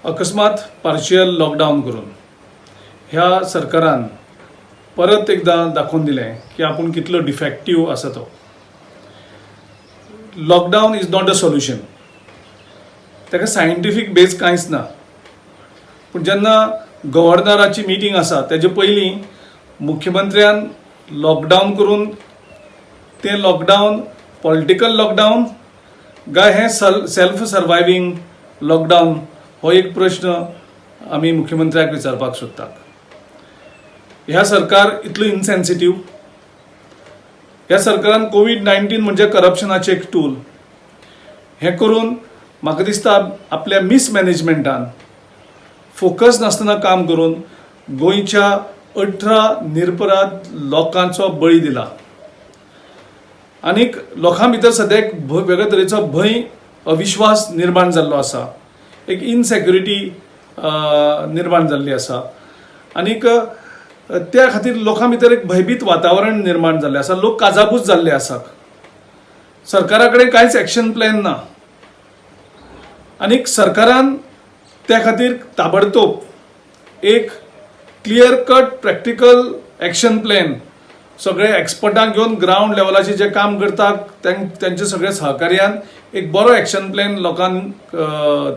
अकस्मात partial lockdown करून ह्या सरकारान परत एकदां दाखोवन दिलें की आपूण कितलो डिफेक्टीव आसा तो. Lockdown is not a solution. ताका सायंटिफीक बेज कांयच ना. पूण जेन्ना गव्हर्नराची मिटींग आसा, तेजे पयलीं मुख्यमंत्र्यान लॉकडावन करून, तें लॉकडावन पॉलिटिकल लॉकडावन काय हें सेल्फ सर्वायवींग लॉकडावन, हो एक प्रश्न आमी मुख्यमंत्र्याक विचारपाक सोदतात. ह्या सरकार इतलो इनसेन्सिटीव. ह्या सरकारान कोवीड 19 म्हणजे करप्शनाचें एक टूल हें करून, म्हाका दिसता, आपल्या मिसमॅनेजमेंटान, फोकस नासतना काम करून गोंयच्या 18 निरपराध लोकांचो बळी दिला आनीक लोकां भितर सद्या एक वेगळे तरेचो भंय, अविश्वास निर्माण जाल्लो आसा. एक इनसेक्युरिटी निर्माण जाल्ली आसा आनीक त्या खातीर लोकां भितर एक भंयभीत वातावरण निर्माण जाल्लें आसा. लोक काजाबूज जाल्ले आसात. सरकारा कडेन कांयच एक्शन प्लॅन ना आनीक सरकारान त्या खातीर ताबडतोब एक clear cut practical action plan, सगळे एक्सपर्टांक घेवन, ग्रावंड लेवलाचेर जे काम करतात तेंचे सगळे सहकार्यान एक बरो एक्शन प्लॅन लोकांक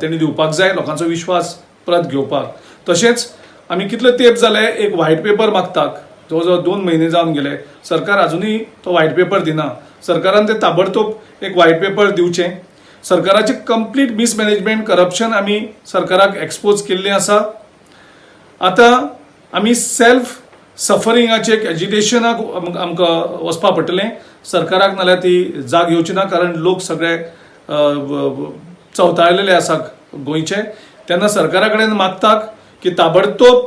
तेणी दिवपाक जाय, लोकांचो विश्वास परत घेवपाक. तशेंच आमी कितले तेंप जाले एक व्हायट पेपर मागतात. जवळ जवळ 2 म्हयने जावन गेले, सरकार अजुनूय तो व्हायट पेपर दिना. सरकारान ते ताबडतोब एक व्हायट पेपर दिवचें. सरकाराचे कंप्लीट मिसमॅनेजमेंट, करप्शन आमी सरकाराक एक्सपोज केल्लें आसा. आतां आमी सेल्फ सफरिंगाचे एक एजिटेशनाक आमकां वचपा पडटलें सरकाराक, नाल्यार ती जाग येवची ना, कारण लोक सगळे चवताळलेले आसा गोंयचे. तेन्ना सरकारा कडेन मागतात की ताबडतोब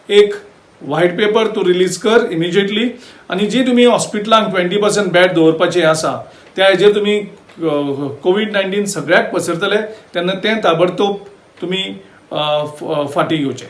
एक व्हायट पेपर तूं रिलीज कर इमिजिएटली आनी जी तुमी हॉस्पिटलांक 20% बेड दवरपाचे आसा, त्या हेजेर तुमी कोवीड 19 सगळ्याक पसरतले, तेन्ना तें ताबडतोब तुमी फाटीं घेवचें.